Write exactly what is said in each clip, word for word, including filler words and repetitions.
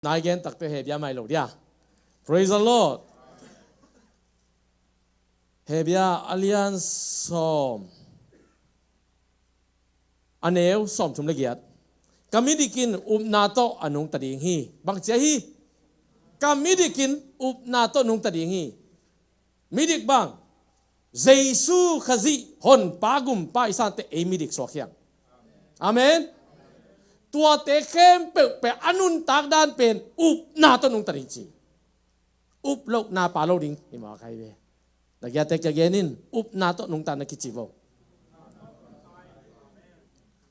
Nai gen takte Hebru mah hi lo dia. Praise the Lord. Hebru a lian sawm, a neu sawmthum le giat. Ka midik in upna tawh a nungta ding hi. Bang ci a hi? Ka midik in upna tawh nungta ding hi. Midik bang? Jesu Khazih Honpa Gumpa i sante ei midik suak hiang. Amen. Tuate khempeuh pen a nuntak dan pen upna tawh nungta ding ci. Up loh na pha lo ding hi mawk hi ve. Na kiangte ka gen in, upna tawh nungta na kici vo.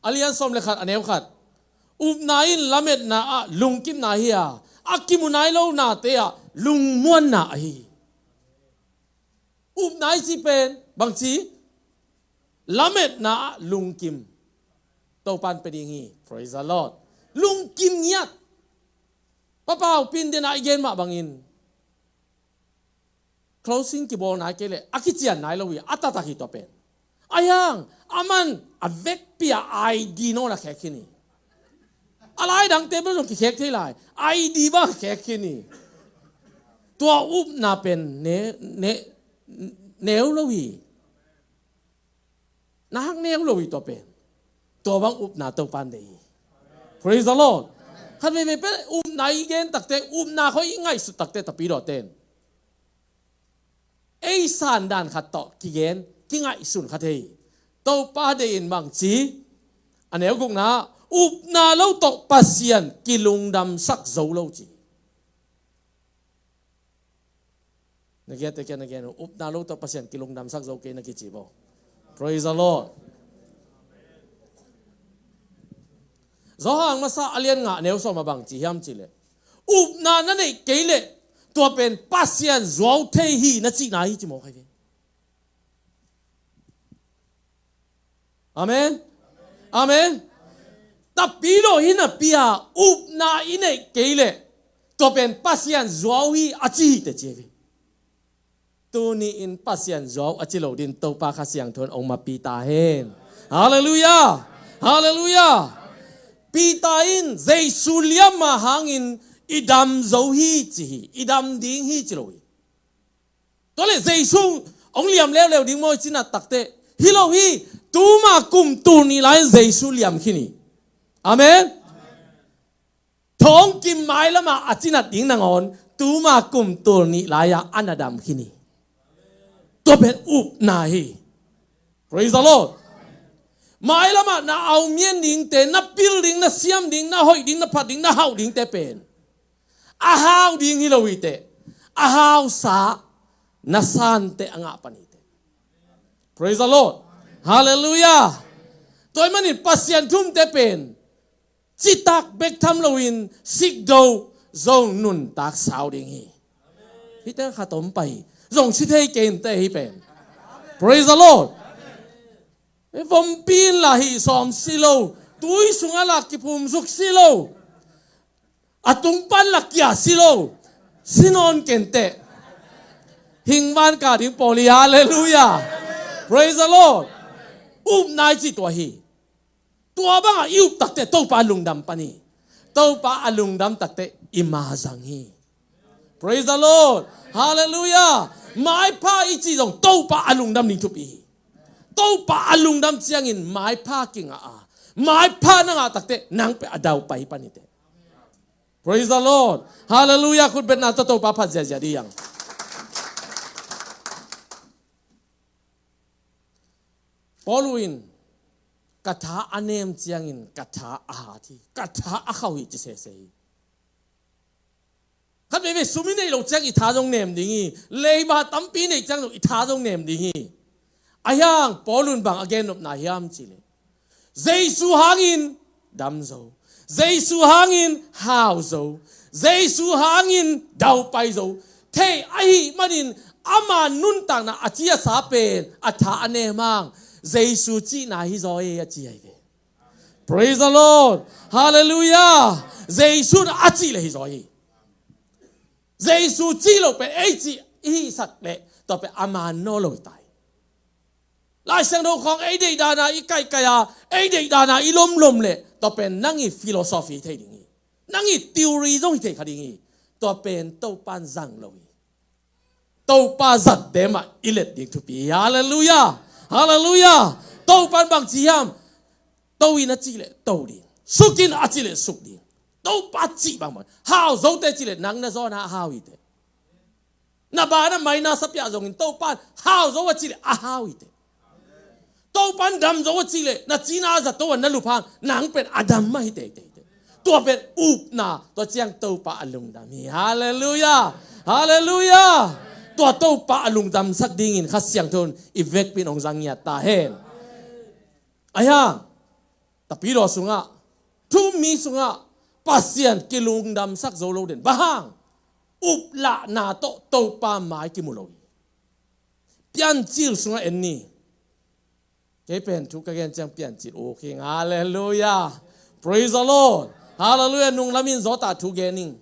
A lian sawm le khat, a neu khat. Upna in lametna ah lungkimna hi a, a kimu nai lo nate ah lungmuanna ahi hi. Upna i ci pen bang ci? Lametna ah lungkim. Topan pe ding hi. Praise the Lord. Lungkim ngiat. Papau pin den a i gen mah bangin, closing kibawl nai kei leh a kician nai lo hi, a taktak hi tua pen. Ahi hang a man a vekpi a I D nawn a khek khin hi. A lai dangte bel zong kikhek thei lai, I D bang khek khin hi. Tua upna pen ne, ne, neu lo hi. Na hak neu lo hi tua pen. Tua bang upna Topan deih hi. Praise the Lord. Khat veivei pen upna i gen takte, upna khawng i ngaihsut takte, tapidawten ei sandan khat tawh kigen, kingaihsun kha thei hi. Topa deih in bang ci? A neu gukna, upna lo tawh Pasian kilungdamsak zo lo ci. Na kiangte kiang na gen uh, upna lo tawh Pasian kilungdamsak zo kei na kici vo. Praise the Lord. Johan masa a lian nga, a neu sawm ah bang ci hiam cih leh, upna na neih kei leh tua pen Pasian zuau thei hi na cihna hi ci mawk hi ve. Amen. Amen. Tapidaw hi napi a upna i neih kei leh tua pen Pasian zuau hi a ci hi teh ci hi ve. Tuni in Pasian zuau a ci lo dingin Topa Kha Siangtho in hong makaih ta hen. Halleluiah. Halleluiah. Peter in Jesu liamna hangin i dam zo hi ci hi, i dam ding hi ci lo hi. Tua leh Jesu hong liam leuleu ding maw i cih na takte, hi lo hi. Tuma kum tul nih lai-in Jesu liam khin hi. Amen. Thongkim mailam ah a cinat ding nangawn tuma kum tul nih lai-ah a na dam khin hi. Tua pen upna hi. Praise the Lord. Mailam ah na aumhian dingte, na pil ding, na siam ding, na hoih ding, na phat ding, na hauh dingte pen a hau ding hi lo hi teh, a hausa na sante a ngah pan hi teh. Praise the Lord. Halleluiah. Tua ahih manin Pasian thumte pen citak bek tham loin sikdo zong nuntak sau ding hi. Hihte khat om pah hi. Zong si thei kei inteh hih pen. Praise the Lord. Vompi in lah hih sawm si lo, tui sungah lah kiphum suk si lo, a tung pan lah kia si lo, si nawn kei inteh. Hing van kah ding pawl hi. Halleluiah. Praise the Lord. Upna i cih tua hi. Tua bangah i up takte Topa a lungdam pan hi. Topa a lungdam takte i ma zang hi. Praise the Lord. Halleluiah. Maipha i cih zong Topa a lungdam ding thupi hi. Topa a lungdam ciangin maipha kingah a, maipha na ngah takte nang pen a daupai pan hi teh. Praise the Lord. Halleluiah. Khutbetna tawh Topa phat ziahziah dih hang. Paul in, ka tha a nem ciangin ka tha a hat hi, ka tha a khauh hi ci sese hi. Khat veivei sum i neih loh ciang i tha zong nem ding hi. Leiba tampi i neih ciang zong i tha zong nem ding hi. Ahi hang Paul in bang a gennopna hiam cih leh, Jesu hangin dam zo, Jesu hangin hau zo, Jesu hangin daupai zo thei ahih manin ama nuntakna a ci a sa pen a tha a nem hang Jesu cihna hi zaw hi a ci ahi ve. Praise the Lord. Halleluiah. Jesu in a cih leh hi zaw hi. Jesu cih loh pen ei cih i hihsak leh tua pen a man nawn lo hi ta hi. Lai Siangtho khawng ei deih dan a i kaihkaih a, ei deih dan a i lomlom leh tua pen nang i philosophy thei ding hi. Nang i theory zong hi thei kha ding hi. Tua pen Topa in zang lo hi. Topa zatte mah i let ding thupi hi. Halleluiah. Halleluiah. Topa in bang ci hiam? To in a cih leh to ding. Suk in a cih leh suk ding. Topa cih bangmah. Hau zote cih leh nang na zawn ah a hau hi teh. Na bana mai na sa piah zongin Topa in hau zo a cih leh a hau hi teh. Topa in dam zo a cih leh na cina a zato a na lup hang nang pen a dam mah hi teh, teh, teh. Tua pen upna, tua ciang Topa a lungdam hi. Halleluiah. Halleluiah. Tua Topa a lungdamsak dingin Kha Siangtho in i vekpi in hong zang ngiat ta hen. Ahi hang Tapidaw sungah, thu-um mi sungah Pasian kilungdamsak zo lo den. Bang hang? Uplahna tawh Topa mai kimu lo hi. Piancil sungah en ni. Kei pen thu ka gen ciang Piancil uk hi ing. Halleluiah. Praise the Lord. Halleluiah. Nunglam in Zawtah thu gen ing.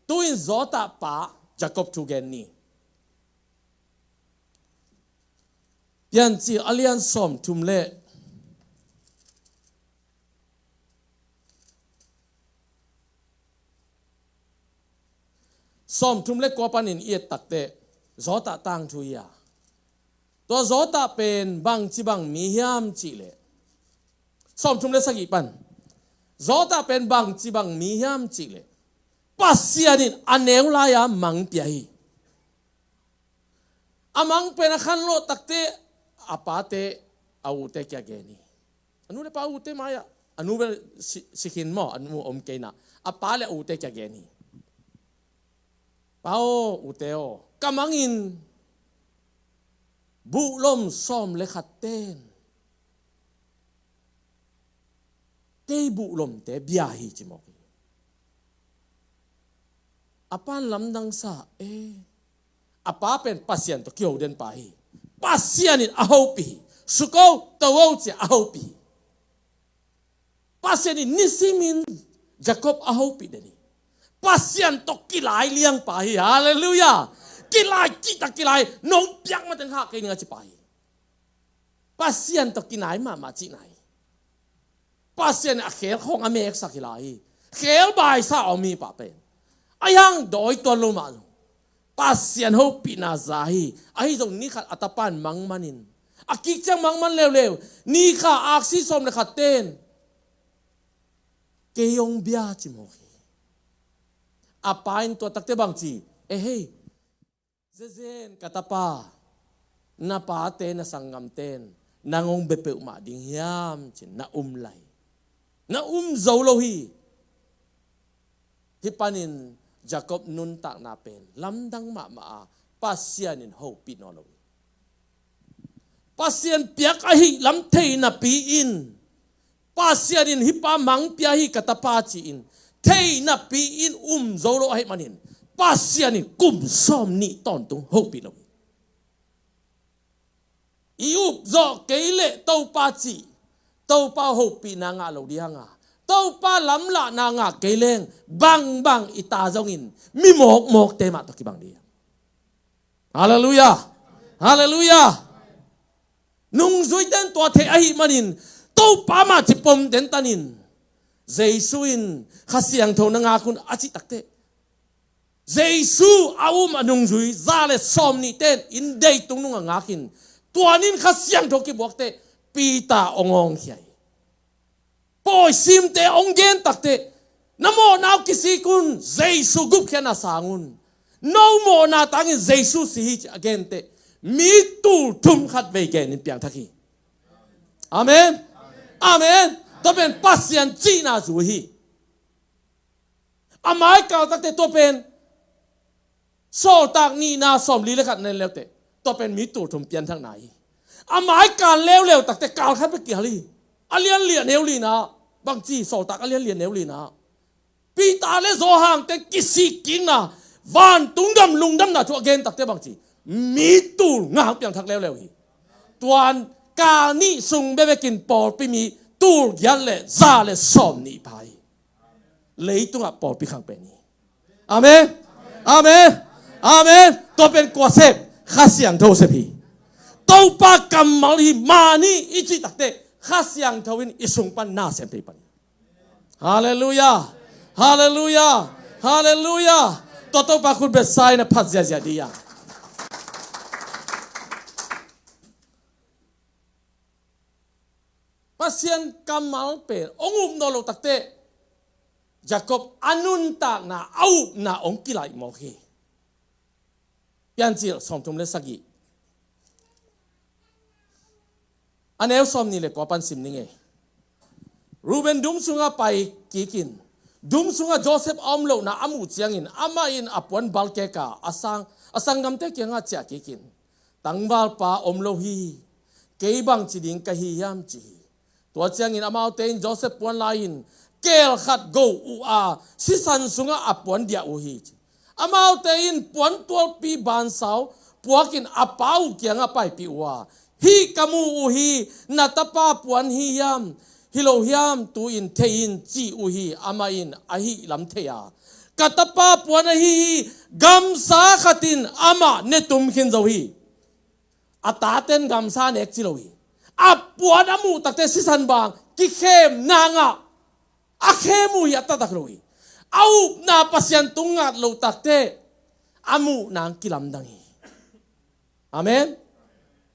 Tu-in Zawtah pa Jacob thu gen ni. Piancil a lian sawmthum le sawmthum le kua panin i et takteh Zawtah tangthu hi a. Tua Zawtah pen bangci bang mi hiam cih leh, sawmthum le sagih pan, Zawtah pen bangci bang mi hiam cih leh, Pasian in a neu lai-a mang pia hi. A mang pen a khanlawh takteh a pate, a ute kiang gen hi. A nu le pa ute mai-ah, a nu bel si, si khin maw, a nu om kei na. A pa le a ute kiang gen hi. Pa aw, ute aw, ka mang in buhlom sawm le khat ten kei buhlomte bia hi, ci mawk hi. A pa'n lamdang sa e. A pa pen Pasian tawh kiho den pa hi. Pasian in a hopih hi. Suk o, to o ci-a a hopih hi. Pasian in nisimin Jacob a hopih den hi. Pasian tawh kilai liang pa hi. Halleluiah. Kilai cihtak kilai, nong piak mateng khak kei ning a ci pa hi. Pasian tawh kinai mahmah cihna hi. Pasian in a khel khawng a meksak hi lai hi. Khel baisa a om hi pa pen. Ahi hang dawi tuan lo mah zong Pasian hopihna za hi. Ahi zong ni khat a tapa in mang manin, a kik ciang mang man leuleu, ni kha aksi sawm le khat ten kei hong bia, ci mawk hi. A pa in tua takteh bangci, e hei, zezen ka tapa, na pate, na sanggamte in nang hong bia peuhmah ding hiam, ci-in na um lai. Na um zo lo hi. Hih panin Jacob nuntakna pen lamdang mahmah a, Pasian in hopih nawn lo hi. Pasian piak ahih lam thei napi-in, Pasian in hih pa mang pia hi, ka tapa ci-in thei napi-in um zo lo ahih manin, Pasian in kum sawm nih tawntung hopih lo hi. I up zawh kei leh Topa cih, Topa hopihna ngah lo ding a, Topa lamlahna ngah kei leng bangbang i ta zongin mi mawkmawkte mah tawh kibang ding. Halleluiah. Halleluiah. Nungzuite in tua thei ahih manin Topa mah ci pom den tanin, Jesu in Kha Siangtho na ngak un a cih takteh, Jesu a um a nungzui za le sawm nihte in deitung nung a ngakin, tuanin Kha Siangtho kibuakteh Peter hong awngkhia hi. Pawi simte hong gen takteh, na mawhna uh kisik un, Jesu gupkhiatna sang un. No mawhna tangin Jesu si hi, ci a genteh, mi tul thum khat vei genin piangthak hi. Amen. Amen. Tua pen Pasian cihna zui hi. A mai kal takteh tua pen Sawltak nihna sawmli le khat na en leuteh, tua pen mi tul thum pianthakna hi. A mai kal leuleu takteh kal khat bek kihal hi. A lianlian neu lina, bangci, Sawltak a lianlian neu lina, Peter le Johan te kisikkikna, vantung gam lungdamna thu a gen takteh bangci, mi tul nga piangthak leuleu hi. Tuan kal nih sung bekbekin pawlpi mi tul giat le za le sawm nih pha hi. Leitungah pawlpi khang pen hi. Amen. Amen. Amen. Tua pen kua sep? Kha Siangtho sep hi. Topa kammal hi. Mah ni i cih takteh Kha Siangtho in i sung pan na sem thei pan hi. Halleluiah. Halleluiah. Halleluiah. Tua Topa khut bia sa in a phat ziahziah dih a. Pasian kammal pen hong up nawn loh takteh Jacob a nuntakna, a upna hong kilaih mawk hi. Piancil sawmthum le sagih, a neu sawmnih le kua pan sim ning ei. Reuben dum sungah pai kikin, dum sungah Joseph a om lohna a muh ciangin amah in a puan balkek a, a sang, a sanggamte kiangah ciah kikin, "Tangvalpa om lo hi. Kei bangci ding ka hi hiam?" ci hi. Tua ciangin amaute in Joseph puan la-in keel khat go uh a, sisan sungah a puan diah uh hi, ci. Amaute in puan tualpi bansau puakin a pa uh kiangah paipih uh a, "Hih ka mu uh hi, na tapa puan hi hiam, hi lo hiam, tu-in thei in," ci uh hi. Amah in ahih lam thei a, "Ka tapa puan ahi hi. Gamsa khat in amah ne tum khin zo hi." A taten gamsa nek ci lo hi. A puan a muh takteh sisan bang kikhem nangah a khem uh hi, a taktak lo hi. A upna Pasian tung ngat loh takteh a muh nang kilamdang hi. Amen.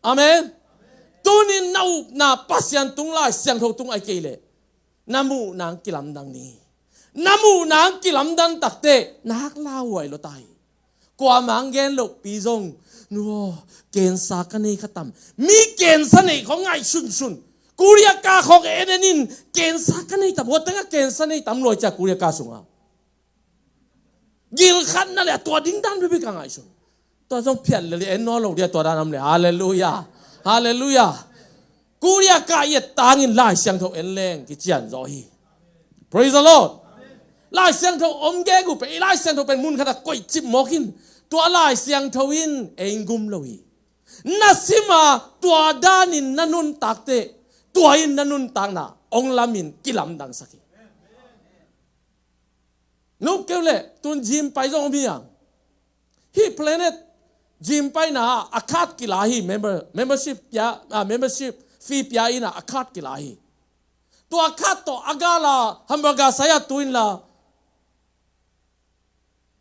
Amen. Tunin na upna Pasian tung, Lai Siangtho tung ahih kei leh na muh nang kilamdang ding hi. Na muh nang kilamdang takteh nak lauhuai lo ta hi. Kuamah hong gen lohpi zong, "Nu aw, cancer ka nei kha tam." Mi cancer nei khawng ngaihsunsun. Korea ka khawng en en in, "Cancer ka nei tam, hua tengah cancer nei tam luai cia Korea ka sungah." Gil khat na leh tua ding dan bekbek a ngaihsun. Tua zong phiat leh en nawn lo dia, tua dan om leh. Halleluiah. Halleluiah. Korea ka i et tangin Lai Siangtho en leng kician zaw hi. Praise the Lord. Lai Siangtho om gegu pen, i Lai Siangtho pen mun khatah koih cip mawk in, tua Lai Siangtho in ei gum lo hi. Na sim a, tua danin na nuntak teh, tua in na nuntakna hong lamin kilamdangsak hi. Nop keu leh tun gym pai zong om hi a. Hih Planet Gym paina ah a card kila hi, member, membership pia, ah, membership fee pia in ah a card kila hi. Tua card tawh a gal a hamburger sai a tu inla,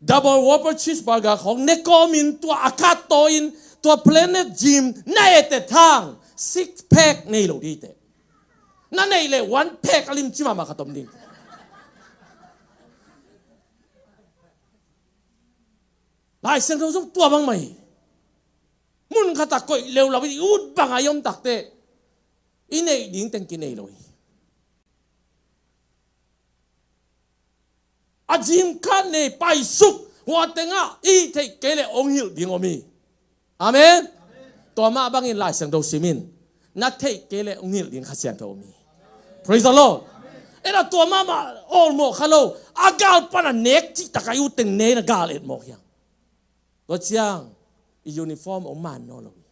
double Whopper cheeseburger khawng ne kawmin tua a card tawh in tua Planet Gym na et et hang six pack nei lo ding teh. Na neih leh one pack a limci mahmah khat om ding. Lai Siangtho zong tua bangmah hi. Mun khatah koih leuleu in i ut bangah i om takteh i neih ding teng kinei lo hi. A gym card nei paisuk, hua tengah i theih kei leh hong hilh ding om hi. Amen. Tua mah bangin Lai Siangtho sim in, na theih kei leh hong hilh ding Kha Siangtho om hi. Praise the Lord. Ena tua mahmah awlmawh kha lo, a gal pan a nek cihtak a i ut teng ne in a gal etmawh hiang. Tua ciang i uniform hong man nawn lo hi.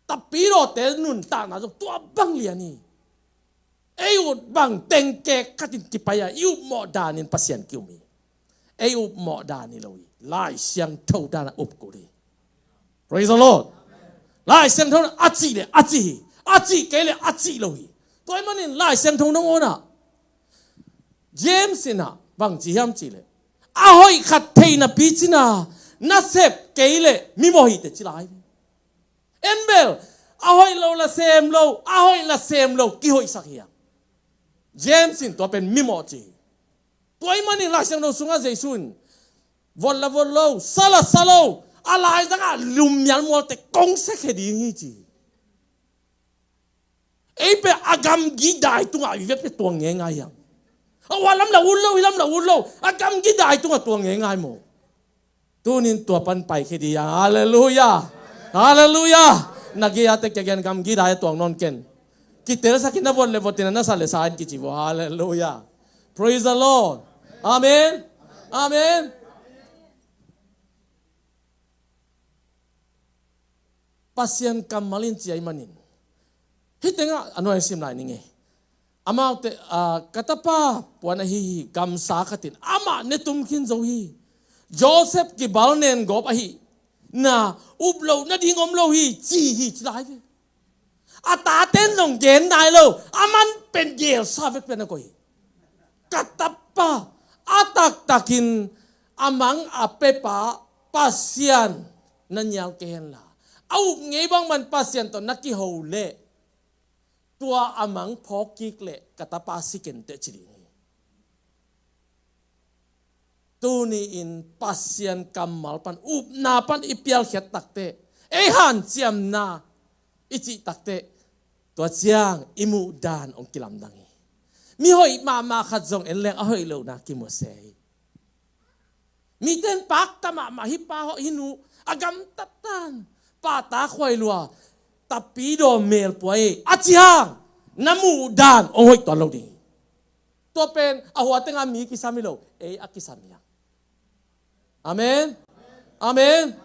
Tapidawte nuntakna zong tua bang lian hi. Ei ut bang teng kek khatin kipai a i upmawh danin Pasian ki-um hi. Ei upmawh dan hi lo hi. Lai Siangtho dan a up kul hi. Praise the Lord. Lai Siangtho in a cih leh a ci hi. A cih kei leh a ci lo hi. Tua ahih manin Lai Siangtho nangawn ah James in ah bang ci hiam cih leh, a hoih khat theihna picin ah na sep kei leh mimawh hi teh ci lai. En bel, a hoih lo la sem lo, a hoih la sem lo kihoihsak hi a. James in tua pen mimawh ci hi. Tua ahih manin Lai Siangtho sungah Jesu in vot la vot lo, sa la sa lo, a laizang ah lum mialmual teh kong siakhia ding hi ci hi. Ei pen a gamgi dai tungah i vet pen tuang ngeingai hiam? A hua lam la ut lo, hih lam la ut lo, a gamgi dai tungah tuang ngeingai maw? Tunin tua pan paikhia dih hiam? Halleluiah. Halleluiah. Na gei a teh kia gen, gamgi dai a tuang nawn ken. Kitelsak in, na vot leh vot in, na sa leh sa in kici vo. Halleluiah. Praise the Lord. Amen. Amen. Pasian kammal in ci ahih manin, hih tengah a nuai sim lai ning ei. Amaute, ah, ka tapa puan ahi hi, gamsa khatin amah ne tum khin zo hi. Joseph kibal nen gawp ahi na, up loh nading om lo hi, ci hi ci lai ve. A taten zong gen nai lo, aman pen gelsa vek pen a koih hi. Ka tapa, A taktakin a mang a pepa Pasian na nial kei henla, a up ngei bangman Pasian tawh na kiho leh, tua a mang phawk kik leh ka tapa si kenteh ci ding hi. Tuni-in Pasian kammal pan, upna pan i pialkhiat takteh, ei hanciamna i cih takteh, tua ciang i muhdan hong kilamdang hi. Mi hoih mahmah khat zong en leng a hoih lohna kimu se hi. Mite in pakta mahmah, hih pa hawh, hih nu a gamtattan, pahtak huai lua, tapidaw melpua hi a ci hang, na muhdan hong hoih tuan lo ding hi. Tua pen a hua tengah mi kisam hi lo, ei a kisam hi hang. Amen. Amen.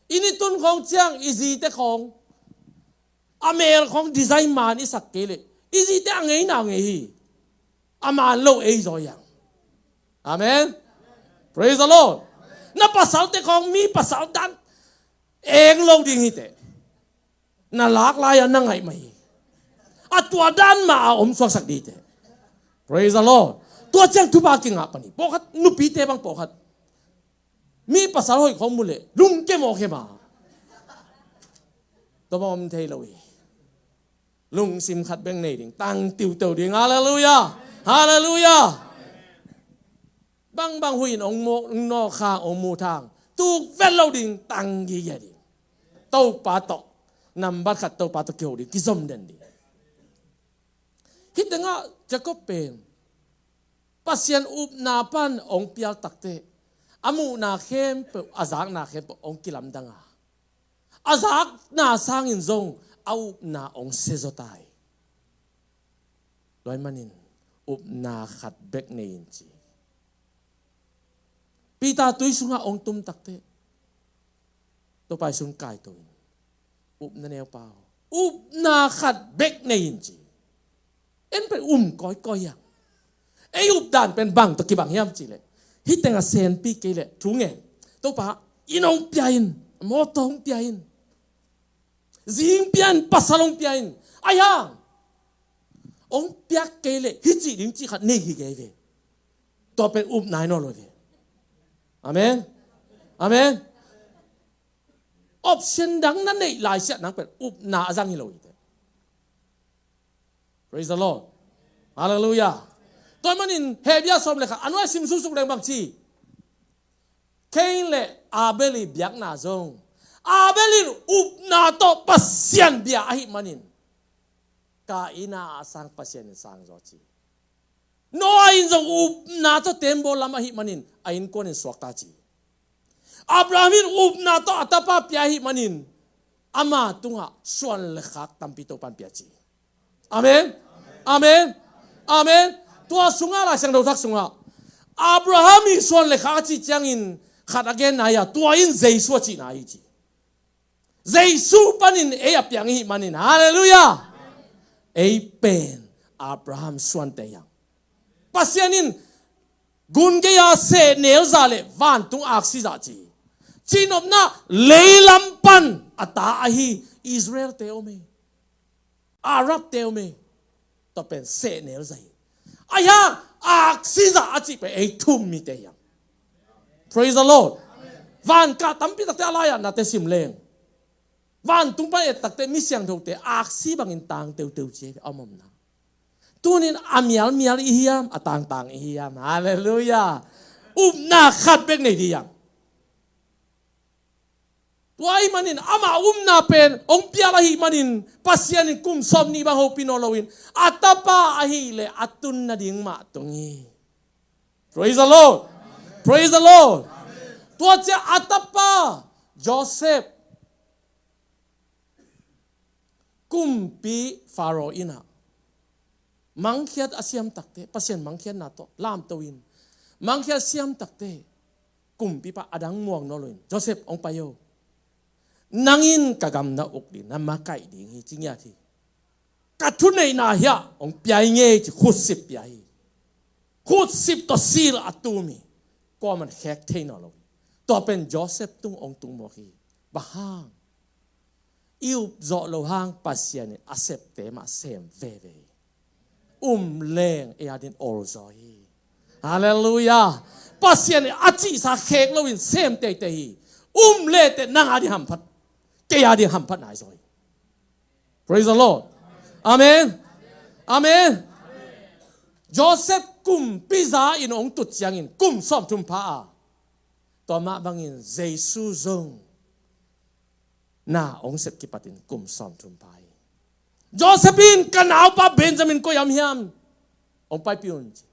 I ni tun khawng ciang i zite khawng a mel khawng design man i sak kei leh, i zite a ngeina ngei hi. A man lo ei zaw hi hang. Amen. Praise the Lord. Na pasalte khawng mi pasal dan eng lo ding hi teh. Na lak lai-a na ngaih mah hi. A tua dan mah a om suaksak ding hi teh. Praise the Lord. Tua ciang thupha kingah pan hi. Pawlkhat nupite bang pawlkhat mi pasal hoih khawng mu leh lungke mawk hi mah. Tua bang om thei lo hi. Lungsim khat bek nei ding, tang tiuteu ding. Halleluiah. Halleluiah. Bangbang huih in hong mawk, hong nawk hang, hong mut hang, tuk vet lo ding, tang gige ding. Topa tawh, nambat khat Topa tawh kiho ding, kizom den ding. Hih tengah Jacob pen Pasian upna pan hong pial takteh, a muhna khempeuh, a zakna khempeuh hong kilamdang a, a zakna sangin zong a upna hong siazaw ta hi. Tua ahih manin upna khat bek nei in ci. Peter tui sungah hong tum takteh, Topa Jesuh in kaito in, upna neu pa aw, upna khat bek nei in ci. En pen um kawikawi hi hang. Ei updan pen bang tawh kibang hiam cih leh, hih tengah senpi kei leh thu ngen, Topa, inn hong pia in, mawtaw hong pia in, zi hong pia in, pasal hong pia in. Ahi hang hong piak kei leh hih ci ding cih khat nei gige hi ve. Tua pen upna hi nawn lo hi ve. Amen. Amen. Option dang na neih laisiah nang pen upna a zang hi lo hi teh. Praise the Lord. Halleluiah. Tua ahih manin Hebru sawm le khat a nuai sim suksuk leng bang ci? Cain le Abel ii biakna zong, Abel in upna tawh Pasian bia ahih manin, Cain a sang Pasian in sang zaw ci. Noah in zong upna tawh tembaw lam ahih manin a innkuan in suakta ci. Abraham in upna tawh a tapa pia ahih manin ama tungah suan le khak tampi Topan pia ci. Amen. Amen. Amen. Tua sungah, Lai Siangtho thak sungah Abraham ii suan le khak a cih ciangin khat a genna hi a, tua in Jesu a cihna hi ci. Jesu panin ei a piang ihih manin, halleluiah, ei pen Abraham suante hi hang. Pasian in gun gei-a sehnel zah le vantung aksi zah ci. Cihnopna leilam pan a ta ahi Israelte om hi. Arabte om hi. Tua pen sehnel zah hi. Ahi hang aksi zah a cih pen ei thu-um mite hi hang. Praise the Lord. Van kah tampi takte a lai-ah nate sim leng, vantung pan et takte mi siangthote aksi bangin tang teuteu ci hi ve, a om omna. Tunin a mialmial i hiam, a tangtang i hiam? Halleluiah. Upna khat bek nei ding hi hang. Tua ahih manin ama upna pen hong pial ahih manin Pasian in kum sawmnih bang hopih nawn loin a tapa ahih leh a tun nading mah tung hi. Praise the Lord. Praise the Lord. Tua ciang a tapa Joseph, kumpi Pharaoh inn ah mangkhiat a siam takte, Pasian mangkhiatna tawh lamto in mangkhiat siam takte, kumpipa a dang muang nawn loin, Joseph, hong pai o. Nang in ka gam na uk ding, na makaih ding hi, ci ngiat hi. Ka thuneihna hiah hong pia hi ing ei, ci khutsip pia hi. Khutsip tawh seal a tum hi. Kuaman khek thei nawn lo hi. Tua pen Joseph tung hong tung mawk hi. Bang hang? I up zawh loh hang Pasian in a septe mah sem veve hi. Um leng ei adingin olzaw hi. Halleluiah. Pasian in a cihsa khek loin sem teitei hi. Um le teh nang a ding hamphat, kei a ding hamphat nai zaw hi. Praise the Lord. Amen. Amen. Joseph kumpi za in hong tut ciangin kum sawmthum pha a, tua mah bangin Jesu zong na hong sep kipatin kum sawmthum pha hi. Joseph in, "Ka naupa Benjamin koi-ah om hiam? Hong paipih un," ci.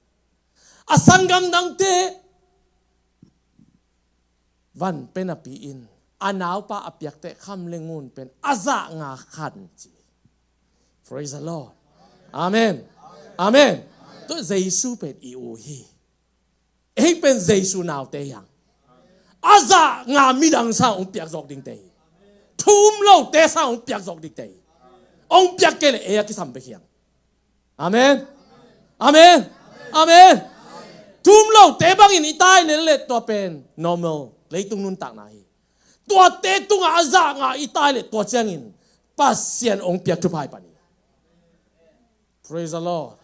A sanggam dangte van pen a pi in, a naupa a piakte kham le ngun pen a zah nga khan ci. Praise the Lord. Amen. Amen. Tua Jesu pen i u hi. Ei pen Jesu naute hi hang. A zah nga midang sang hong piak zawk dingte hi. Thu um lote sang hong piak zawk dingte hi. Hong piak kei leh ei a kisam bek hi hang. Amen. Amen. Amen. Thu um lote bangin i tai lel leh tua pen normal, leitung nuntakna hi. Tuate tungah a zah nga i tai leh tua ciangin Pasian hong piak thupha i pan hi. Praise the Lord.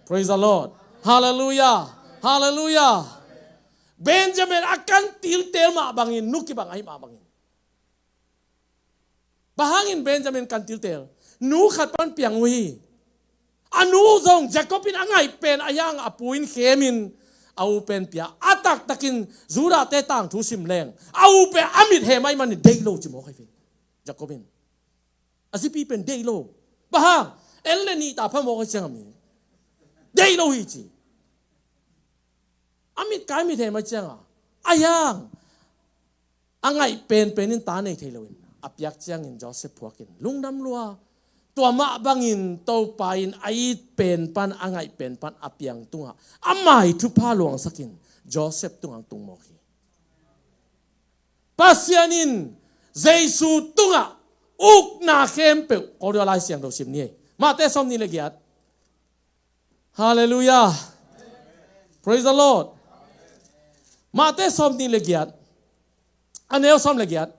Praise the Lord. Halleluiah. Halleluiah. Benjamin a kan tiltel mah bangin, nu kibang ahi mah bangin. Bang hangin Benjamin kan tiltel? Nu khat pan piang uh hi. A nu zong Jacob in a ngaih pen a hiang a pu in khemin a u pen pia. A taktakin Judah-te tangthu sim leng a u pen a mit hem ahih manin deih lo ci mawk hi ve. Jacob in a zipi pen deih lo. Bang hang? En le nih ta pha mawk hi ciang a mi deih lo hi ci. A mit kai mit hem ahih cianga a hiang a ngaih penpen in ta nei thei loin a piak ciangin Joseph phuakin lungdam lua. Tua mah bangin Topa in a it pen pan, a ngaih pen pan a piang tungah a mai thupha luangsakin Joseph tungah tung mawk hi. Pasian in Jesu tungah ukna khempeuh, Korea Lai Siangtho sim ni. Mate sawm nih le giat. Halleluiah. Praise the Lord. Mate sawm nih le giat, a neu sawm le giat.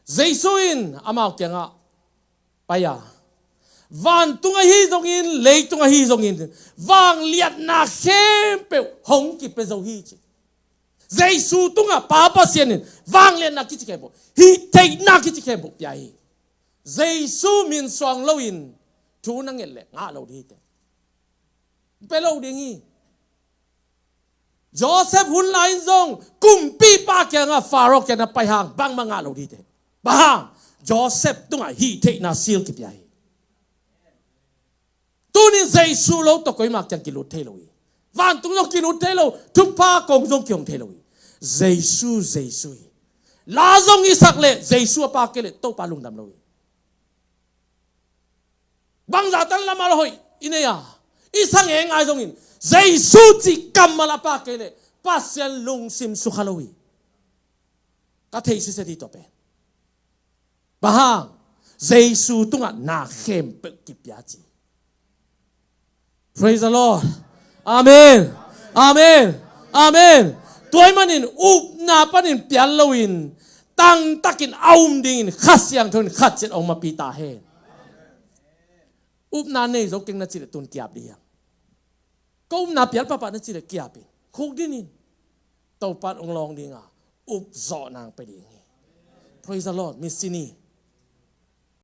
Jesu in amau kiangah pai a, vantung ahi zongin, leitung ahi zongin, vangliatna khempeuh hong kipia zo hi ci. Jesu tungah Pa Pasian in vangliatna kici khempeuh, hih theihna kici khempeuh pia hi. Jesu min suang loin thu na nget leh ngah lo ding hi teh. Pia lo ding hi. Joseph hun lai-in zong kumpipa kiangah, Pharaoh kiangah pai hang bangmah ngah lo ding hi teh. Bang hang? Joseph tungah hih theihna seal kipia hi. Tunin Jesu lo tawh koimah kiang kilut thei lo hi. Vantung zong kilut thei lo, thupha kong zong kihong thei lo hi. Jesu, Jesu hi. La zong i sak leh Jesu a pha kei leh Topa lungdam lo hi. Bangzah tan lamal hoih i nei a, i sa ngeingai zongin Jesu cih kammal a pha kei leh Pasian lungsim sukha lo hi. Ka thei siset hi tua pen. Bang hang? Jesu tungah na khempeuh kipia ci. Praise the Lord. Amen. Amen. Amen. Tua ahih manin upna panin pial loin tangtakin a um dingin Kha Siangtho in khat ciat hong makaih ta hen. Upna nei zo keng na cih leh tun ki-ap ding hi hang. Ko upna pial pahpah na cih leh ki-ap in, khukdin in. Topa in hong lawng ding a, up zawh nang pia ding hi. Praise the Lord. Misi ni.